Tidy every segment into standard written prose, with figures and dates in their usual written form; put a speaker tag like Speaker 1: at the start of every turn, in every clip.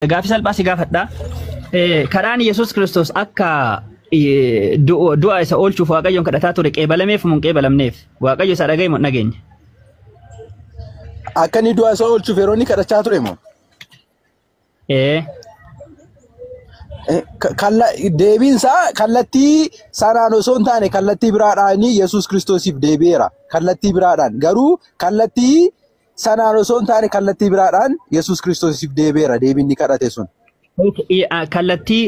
Speaker 1: Gaaffii salphaa si gaafadha. Kadhaan Yesuus Kiristoos akka du'a isa oolchuuf Waaqayyoon kadhataa ture qeebalameef moo hin qeebalamneef? Waaqayyo isa dhagaye moo hin dhageenye?
Speaker 2: Akka inni du'a isa oolchuuf yeroo inni kadhachaa ture moo?
Speaker 1: Ee.
Speaker 2: Deebiin isaa kallattii sanaan osoo hin taane kallattii biraadhaan Yesuus Kiristoosiif deebi'eera. Kallattii biraadhaan garuu kallattii sanaan osoo hin taane kallattii biraadhaan Yesuus Kiristoosiif deebi'eera deebiin inni kadhate sun.
Speaker 1: Kallattii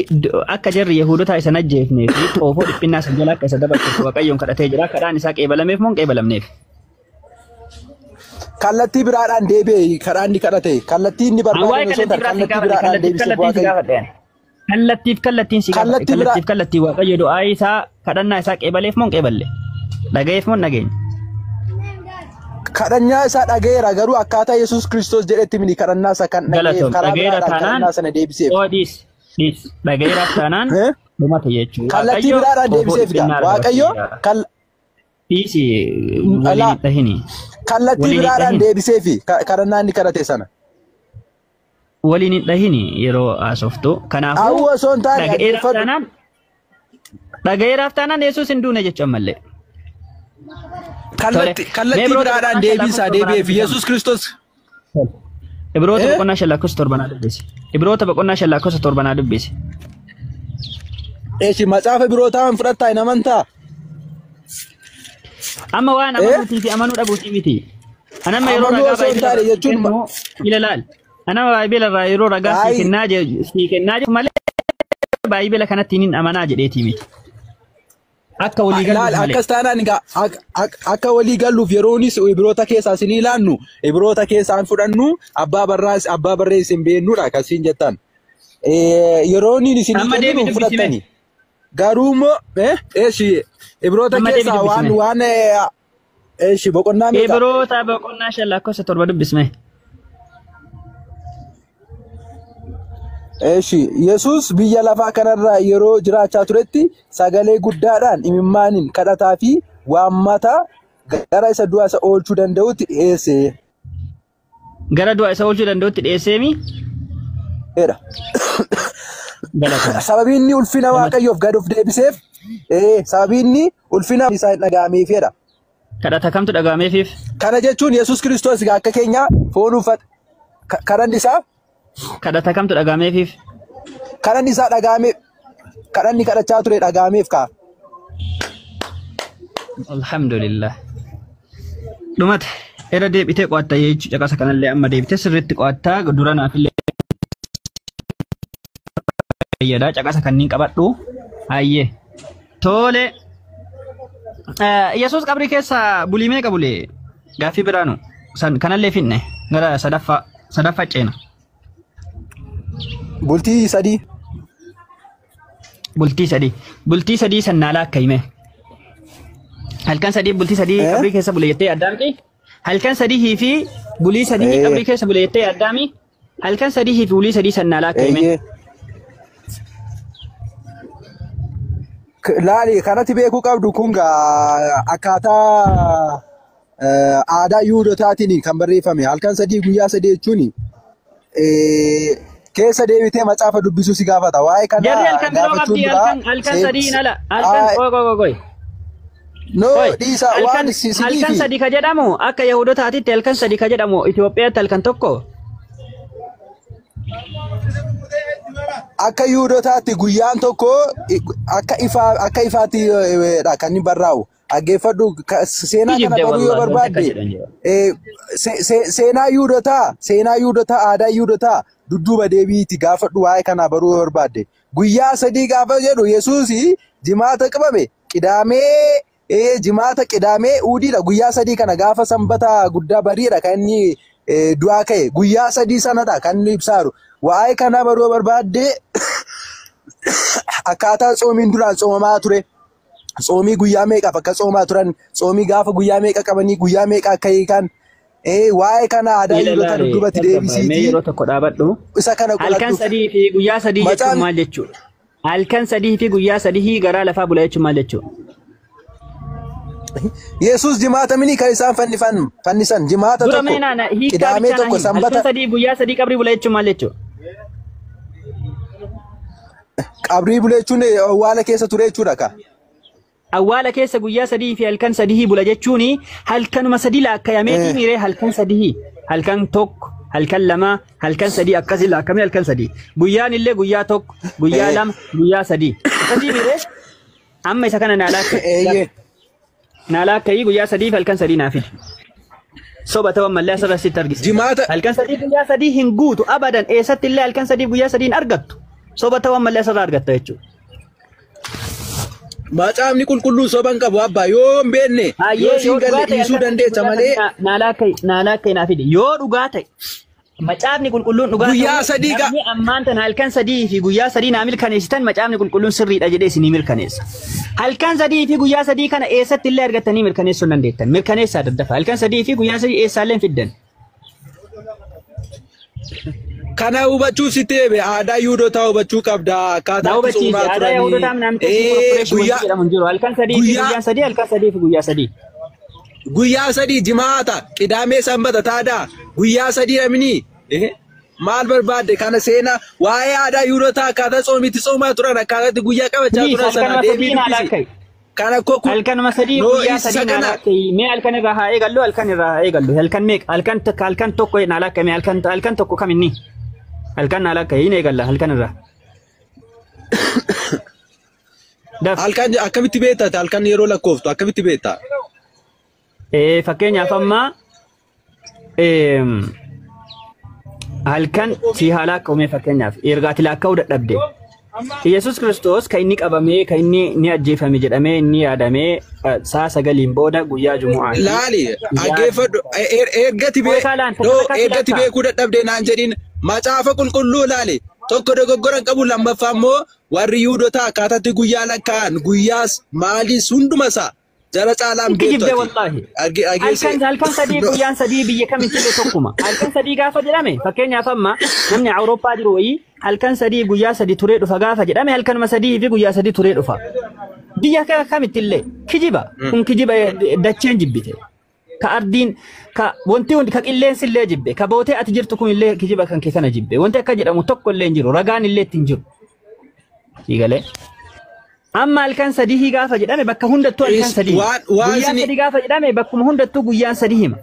Speaker 1: akka jarri Yahudotaa isa hin ajjeefnee fi xoofoo dhiphinnaa san jala akka isa dabarsuuf Waaqayyoon kadhatee jira. Kadhaan isaa qeebalameef moo hin qeebalamneef?
Speaker 2: Kallattii biraadhaan deebi'e kadhaan inni kadhate kallattii inni
Speaker 1: Waa'ee
Speaker 2: barbaade osoo hin
Speaker 1: kallattii
Speaker 2: taane
Speaker 1: biraa si
Speaker 2: kallattii
Speaker 1: gaafadhe.
Speaker 2: biraadhaan
Speaker 1: Kallattiif
Speaker 2: deebiseef
Speaker 1: kallattiin si
Speaker 2: Waaqayyo.
Speaker 1: gaafadhe. Kallattiif kallattiin si gaafadhe.
Speaker 2: Kallattii biraa
Speaker 1: Kallattiif kallattii Waaqayyo du'aa isaa kadhannaa isaa qeebaleef moo hin qeeballe? Dhagayeef moo hin dhageenye?
Speaker 2: Kadhannaa isaa dhaga'eera garuu akkaataa Yesuus Kiristoos jedhetti miti kadhannaa isaa kan dhaga'eef
Speaker 1: Galatoom
Speaker 2: karaa
Speaker 1: dhagayeera
Speaker 2: biraadhaan
Speaker 1: taanaan
Speaker 2: kadhannaa sana deebiseef.
Speaker 1: oo dhiis dhiis dhagayeera taanaan
Speaker 2: Eh?
Speaker 1: dhumate jechuudha.
Speaker 2: Kallattii
Speaker 1: Waaqayyo
Speaker 2: biraadhaan
Speaker 1: xoofoo
Speaker 2: deebiseef gaa
Speaker 1: dhiphinnaa irra
Speaker 2: Waaqayyo
Speaker 1: dabarseera.
Speaker 2: kal
Speaker 1: Dhiisi waliin
Speaker 2: alaa
Speaker 1: hin dhahini.
Speaker 2: kallattii
Speaker 1: Waliin hin
Speaker 2: biraadhaan
Speaker 1: dhahin.
Speaker 2: deebiseefi kadhannaa inni kadhate sana.
Speaker 1: Waliin hin dhahini yeroo haasoftu. Kanaafuu
Speaker 2: Hawwa osoo hin taane
Speaker 1: dhagayeeraaf
Speaker 2: dhaggeeffadhu.
Speaker 1: taanaan dhagayeeraaf taanaan Yesuus hin duune jechuun ammallee. Tole.
Speaker 2: Kallattii
Speaker 1: Mee
Speaker 2: kallattii
Speaker 1: Ibroota
Speaker 2: biraadhaan
Speaker 1: boqonnaa shan
Speaker 2: deebiin isaa
Speaker 1: lakkoofsa torbanaa
Speaker 2: deebi'eef
Speaker 1: dubbisama.
Speaker 2: Yesuus Kiristoos.
Speaker 1: Ibroota
Speaker 2: Eh?
Speaker 1: boqonnaa 5 lakkoofsa torbanaa dubbisi. Ibroota boqonnaa 5 lakkoofsa torbanaa dubbisi.
Speaker 2: Eeshi macaafa birootaa hin fudhattaa hin amantaa?
Speaker 1: Amma waan
Speaker 2: Eh?
Speaker 1: amanuutii fi amanuu dhabuutii miti. An amma yeroo
Speaker 2: Amanuu
Speaker 1: ragaa
Speaker 2: osoo hin
Speaker 1: baay'ee
Speaker 2: taane jechuun
Speaker 1: kennu ila laal. An amma baay'ee irraa yeroo ragaa sii
Speaker 2: Ayi
Speaker 1: kennaa je- sii kennaa jiru malee baay'ee kanatti hin amanaa jedheetii miti. Akka walii
Speaker 2: Laal
Speaker 1: galuuf malee.
Speaker 2: akkas taanaan egaa akka walii galuuf yeroonis Ibroota keessaa isin ilaannu Ibroota keessaan fudhannu abbaa barraas abbaa barrees hin beennudha akkasiin jettan. Yeroon isinii
Speaker 1: Amma
Speaker 2: kenninu
Speaker 1: deebii
Speaker 2: hin
Speaker 1: dubbisi mee.
Speaker 2: fudhattani. Garuu immoo eeshi Ibroota
Speaker 1: Amma deebii
Speaker 2: keessaa
Speaker 1: dubbisi
Speaker 2: waan
Speaker 1: mee.
Speaker 2: waan eeshi boqonnaa meeqa?
Speaker 1: Ibroota boqonnaa 5 lakkoofsa 7 dubbisi mee.
Speaker 2: Eeshi Yesuus biyya lafaa kanarra yeroo jiraachaa turetti sagalee guddaadhaan imimmaaniin kadhataa fi waammata gara isa du'a isa oolchuu danda'utti dhiyeesse.
Speaker 1: Gara du'a isa oolchuu danda'utti dhiyeesseemi
Speaker 2: Jedha.
Speaker 1: galatoom.
Speaker 2: Sababiin inni ulfina
Speaker 1: Dhumate.
Speaker 2: Waaqayyoof gad of deebiseef sababiin inni ulfina isaa hin dhaga'ameefidha.
Speaker 1: Kadhata kamtu dhaga'ameefiif?
Speaker 2: Kana jechuun Yesuus Kiristoos egaa akka keenya foon uffata kadhanni isaa
Speaker 1: Kadhata kamtu dhaga'ameefiif?
Speaker 2: kadhanni isaa dhaga'ame kadhanni kadhachaa ture dhaga'ameef ka'a.
Speaker 1: Alhamdulillah. Dhumate. Irra deebitee qo'atta jechuu caqasa kanallee amma deebitee sirriitti qo'attaa dura naafillee fayyada caqasa kanneen qabadhu. Hayyee. Tole. Yesuus qabrii keessa bulii meeqa bulee? Gaaffii biraanu. San kanallee finne gara sadaffaa sadaffaa ceena.
Speaker 2: Bultii 3.
Speaker 1: Bultii 3. Bultii 3 san naalaa akka hime. Halkan 3 bultii 3 qabrii keessa bule jettee addaamti. Halkan 3 fi bulii 3 qabrii keessa bule jettee addaami. Halkan 3 fi bulii 3 san naalaa akka hime.
Speaker 2: Eeyyee. Laali kanatti beekuu qabdu kun gaa akkaataa aadaa Yihudootaatiin kan barreeffame halkan 3 guyyaa 3 jechuun keessa deebitee macaafa dubbisuu si gaafata. Waa'ee kana
Speaker 1: Jarri halkan biroo
Speaker 2: gaafachuun
Speaker 1: qabdi
Speaker 2: duraa
Speaker 1: halkan halkan 3 ala halkan qoy qoy qoy qoy.
Speaker 2: No
Speaker 1: Qoy
Speaker 2: dhiisa waan
Speaker 1: halkan
Speaker 2: sinii
Speaker 1: halkan
Speaker 2: fi
Speaker 1: 3 ka jedhamu akka Yahudotaatitti halkan 3 ka jedhamu Itoophiyaatti halkan 1.
Speaker 2: Akka Yihudotaatti guyyaan tokko akka ifaa akka ifaatti dha kan inni barraa'u. Dhaggeeffadhu seenaa kana
Speaker 1: Kijibde
Speaker 2: baruu yoo
Speaker 1: wallahi wanti akka
Speaker 2: barbaadde
Speaker 1: jedhan jira.
Speaker 2: seenaa Yihudotaa aadaa Yihudotaa dudduuba deebiitti gaafadhu waa'ee kanaa baruu yoo barbaadde. Guyyaa 3 gaafa jedhu Yesuus jimaata qabame qidaamee jimaata qidaamee uudiidha guyyaa 3 kana gaafa sanbata guddaa bariidha kan inni du'aa ka'e guyyaa 3 sanadha kan inni ibsaaru. Waa'ee kanaa baruu yoo barbaadde akkaataa tsoomiin duraan tsoomamaa ture. Tsoomii guyyaa meeqaaf akka tsoomaa turan, tsoomii gaafa guyyaa meeqa qabanii, guyyaa meeqa akka hiikan. Waa'ee kana aadaa
Speaker 1: Ila
Speaker 2: Yihudoota
Speaker 1: laale
Speaker 2: dudduubatti
Speaker 1: tasgabbaa'e mee
Speaker 2: deebisiitii
Speaker 1: yeroo tokko dhaabadhu.
Speaker 2: isa kana
Speaker 1: Halkan
Speaker 2: qoradhuuf.
Speaker 1: 3 fi guyyaa 3 jechuun
Speaker 2: Macaan
Speaker 1: maal jechuudha? Halkan 3 fi guyyaa 3 garaa lafaa bula jechuun maal jechuudha?
Speaker 2: Yesuus jimaata mini kan isaan fannisan jimaata
Speaker 1: Dura
Speaker 2: tokko
Speaker 1: mee naana hiikkaa
Speaker 2: qidaamee
Speaker 1: bichaa naa
Speaker 2: tokko
Speaker 1: himi. Halkan
Speaker 2: sanbata
Speaker 1: 3 guyyaa 3 qabrii bula jechuun maal jechuudha?
Speaker 2: Qabrii bule jechuun awwaala keessa ture jechuudha ka.
Speaker 1: Awwaala keessa guyyaa 3 fi halkan 3 bula jechuun halkanuma 3 laakkayameetii miiree halkan 3 halkan 1 halkan 2 halkan 3 akkasii laakkamee halkan 3 guyyaan illee guyyaa 1 guyyaa 2 guyyaa 3 akkasii miiree amma isa kana naa laakkayi guyyaa 3 fi halkan 3 naa fidi. Soba ta'uu ammallee asirra sitti argisiisa.
Speaker 2: Jimaata
Speaker 1: halkan 3 guyyaa 3 hin guutu abadan eessatti illee halkan 3 guyyaa 3 hin argattu. Soba ta'uu ammallee asirra argatta jechuudha.
Speaker 2: Macaafni qulqulluun soba hin qabu abbaa yoo hin beekne yoo siin galle dhiisuu dandeessa malee.
Speaker 1: Naa laakkayi naa fidi yoo dhugaa ta'e macaafni qulqulluun dhugaa
Speaker 2: guyyaa 3
Speaker 1: namni ammaan tan halkan 3 fi guyyaa 3 naa mirkaneessitan macaafni qulqulluun sirriidha jedhee isinii mirkaneessa. Halkan 3 fi guyyaa 3 kana eessatti illee argattanii mirkaneessuu hin dandeettan. Mirkaneessaa daddafa. Halkan 3 fi guyyaa 3 eessaallee hin fiddan.
Speaker 2: Kana hubachuu sitti eebe aadaa Yihuudootaa hubachuu qabda. Akkaataa
Speaker 1: itti
Speaker 2: soomaa
Speaker 1: turanii. Aadaa Yihuudootaa namni jedhamu hin jiru. Halkan 3 fi guyyaa 3 halkan 3 fi guyyaa 3.
Speaker 2: Guyyaa 3 jimaata qidaamee sanbata taadaa guyyaa 3 namni maal barbaadde kana seenaa waa'ee aadaa Yihuudootaa akkaataa tsoomitti soomaa turan akkaataa itti guyyaa qabachaa turan sana deebii dubbisi. Kana koo
Speaker 1: halkanuma 3 guyyaa 3 naa laakkayi mee halkan irraa haa eegallu halkan irraa haa eegallu halkan meeqa halkan 1 naa laakkayi halkan 1 kam inni halkan naa laakkayi hin eegalla halkan irraa.
Speaker 2: Halkan akkamitti beekta halkan yeroo lakkooftu akkamitti beekta?
Speaker 1: Fakkeenyaaf amma halkan si haa laakkaa'u fakkeenyaaf erga ati laakkaa'uu dadhabde. Yesuus Kiristoos kan inni qabamee kan inni ni ajjeefame jedhamee inni yaadamee sa'a 9 booda guyyaa Jumu'aa.
Speaker 2: Laali dhaggeeffadhu ergati beekuu dadhabde naan jedhin macaafa qulqulluu laali tokko dogoggora hin qabu lammaffaa immoo warri Yihuudootaa akkaataatti guyyaa lakkaa'an guyyaas maaliis hunduma isaa jara caalaan
Speaker 1: beektu. Halkan 3 guyyaan 3 biyya kamitti illee tokkuma. Halkan 3 gaafa jedhame fakkeenyaaf amma namni Awurooppaa jiru wayii halkan 3 guyyaa 3 turee dhufa gaafa jedhame halkanuma 3 fi guyyaa 3 turee dhufa. Biyya kamitti illee kijiba kun kijiba dacheen jibbite. Ka ardiin ka wanti hundi ka qilleensi illee jibbe ka bootee ati jirtu kun illee kijiba kan kee kana jibbe wanti akka jedhamu tokko illee hin jiru ragaan illee ittiin jiru. Siigalee. Amma halkan 3 gaafa jedhame bakka hundattuu halkan 3. Guyyaa 3 gaafa jedhame bakkuma hundattuu guyyaan 3 hima.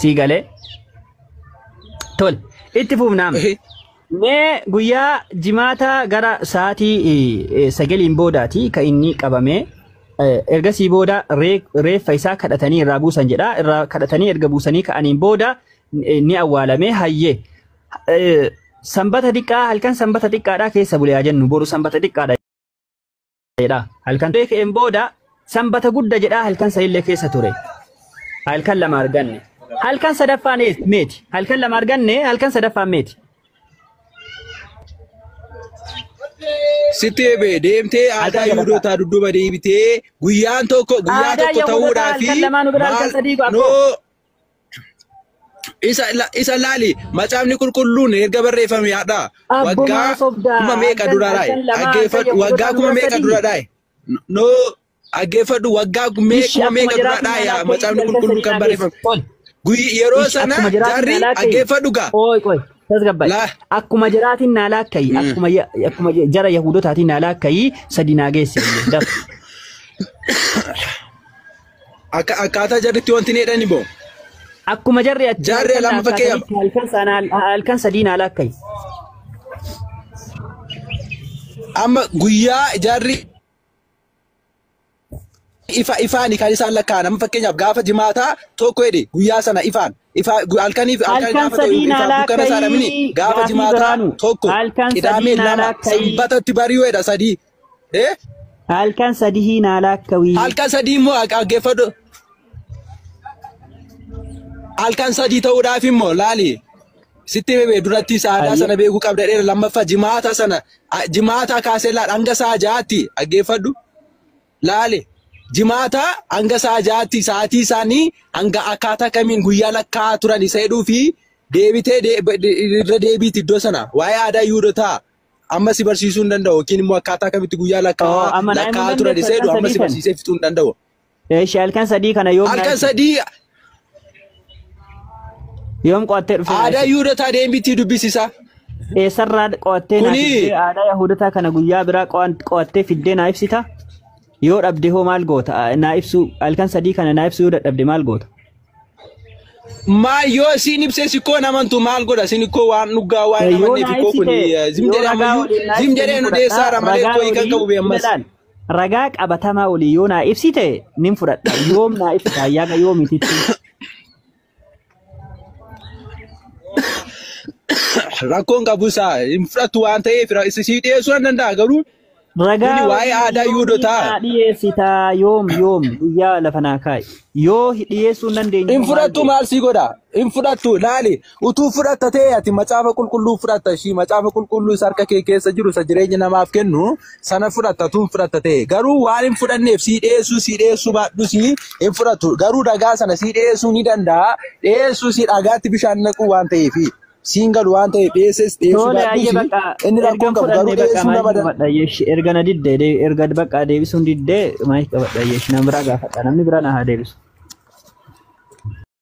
Speaker 1: Siigalee. Tole itti fufnaa. Mee guyyaa jimaata gara sa'aatii 9 boodaati kan inni qabame. Ergasii booda reeffa isaa kadhatanii irraa buusan jedha. Irraa kadhatanii erga buusanii ka'aniin booda ni awwaalame hayyee. Sanbata xiqqaa halkan sanbata xiqqaadhaa keessa bulee haa jennu boru sanbata xiqqaadha jedha. Halkan ka'een booda sanbata guddaa jedha halkan sanillee keessa ture. Halkan 2 arganne. Halkan sadaffaan meeti. Halkan 2 arganne halkan sadaffaan meeti.
Speaker 2: Sitti eebe deemtee aadaa Yihuudootaa dudduuba deebitee guyyaan tokko guyyaa tokko ta'uudhaa fi isa laali macaafni qulqulluun erga barreeffame haadha waggaa kuma meeqa dura dhaaye dhaggeeffadhu waggaa kuma meeqa dura dhaaye noo dhaggeeffadhu waggaa kuma meeqa dura dhaaye macaafni qulqulluun kan barreeffame yeroo sana jarri dhaggeeffadhu gaa.
Speaker 1: Akkuma jiraatiin naa laakkayi akkuma jara Yahudootaatiin naa laakkayi 3 naa geesse.
Speaker 2: Akkaataa jarritti wanti ni jedhani boo.
Speaker 1: Akkuma jarri
Speaker 2: jarri lama fakkeenyaaf
Speaker 1: halkan 3 naa laakkayi.
Speaker 2: Amma guyyaa jarri ifaani kan isaan lakkaa'an amma fakkeenyaaf gaafa jimaataa tokko jedhe guyyaa sana ifaan halkaniif halkan gaafa ta'u ifaan dukkana isaa dhabini gaafa jimaataa tokko qidaamee 2 sanbatatti bari'uu jedha 3.
Speaker 1: Halkan 3 naa laakkawi.
Speaker 2: Halkan 3 immoo dhaggeeffadhu. Halkan 3 ta'uudhaaf immoo laali sitti himee duratti aadaa sana beekuu qabda dheera lammaffaa jimaata sana jimaata kaasee laal hanga sa'a 6tti dhaggeeffadhu laali. Jimaata hanga sa'a 6tti sa'aatii isaanii hanga akkaataa kamiin guyyaa lakkaa'aa turan isa jedhuu fi deebitee irra deebiiti iddoo sana waa'ee aadaa Yihuudootaa amma si barsiisuu hin danda'u yookiin immoo akkaataa kamitti guyyaa lakkaa'aa turan isa jedhu amma si barsiisee fixuu hin danda'u.
Speaker 1: Halkan 3 kana yoom
Speaker 2: halkan 3
Speaker 1: yoom qo'attee dhufe
Speaker 2: aadaa Yihuudootaa deebiitii dubbisiisa.
Speaker 1: Eessarraa qo'attee naa
Speaker 2: Kuni
Speaker 1: fiddee aadaa Yahudotaa kana guyyaa biraa qo'attee fiddee naa ibsita? Yoo dhabde hoo maal goota? Naa ibsuu halkan 3 kana naa ibsuu yoo dadhabde maal goota?
Speaker 2: Maal yoo isiin ibsee sikkoo namantu maal godha? Isin ikkoo waan dhugaa waan hin
Speaker 1: Yoo
Speaker 2: amanneef
Speaker 1: naa
Speaker 2: ikkoo kun
Speaker 1: ibsite
Speaker 2: zim
Speaker 1: yoo
Speaker 2: jedhee
Speaker 1: ragaa
Speaker 2: ammayyuu
Speaker 1: waliin naa
Speaker 2: zim
Speaker 1: ibsite
Speaker 2: jedhee
Speaker 1: ni
Speaker 2: nu
Speaker 1: fudhadha.
Speaker 2: deessaara malee
Speaker 1: Ragaa
Speaker 2: ikkoo hiikan
Speaker 1: olii
Speaker 2: qabu bee ammas.
Speaker 1: ilaal. Ragaa qabatamaa olii yoo naa ibsite nin fudhadha. Yoom naa ibsita? Ayyaana yoomititti?
Speaker 2: Rakkoon qabu isaa hin fudhattu waan ta'eef sii dhiyeessuu nan danda'a garuu kuni
Speaker 1: Ragaa
Speaker 2: waa'ee
Speaker 1: olii
Speaker 2: aadaa
Speaker 1: yoomii
Speaker 2: Yihuudotaa
Speaker 1: naa dhiyeessitaa? Yoom yoom guyyaa lafa naa kaa'i. Yoo dhiyeessuu hin dandeenye
Speaker 2: hin
Speaker 1: hoo maal
Speaker 2: fudhattu
Speaker 1: goota?
Speaker 2: Maal sii godha? Hin fudhattu laali utuu fudhatta ta'e ati macaafa qulqulluu fudhatta ishii macaafa qulqulluu isa harka kee keessa jiru isa jireenya namaaf kennu sana fudhatta utuu hin fudhatta ta'e garuu waan hin fudhanneef sii dhiyeessuu sii dhiyeessuu baadhu sii hin fudhattu garuu dhagaa sana sii dhiyeessuu ni danda'a dhiyeessuu sii dhagaatti bishaan naquu waan ta'eef siin galu waan ta'eef dhiyeesses dhiyeessuu
Speaker 1: Tole
Speaker 2: baadhu
Speaker 1: ayyee
Speaker 2: sii
Speaker 1: bakka
Speaker 2: inni
Speaker 1: erga
Speaker 2: rakkoon qabu
Speaker 1: fudhanne
Speaker 2: garuu
Speaker 1: bakka
Speaker 2: dhiyeessuu
Speaker 1: maayikii
Speaker 2: nama danda'a.
Speaker 1: qabadha yeesh erga na diddee erga bakka deebisuun diddee maayikii qabadha yeesh nama biraa gaafadha namni biraa na haa deebisu.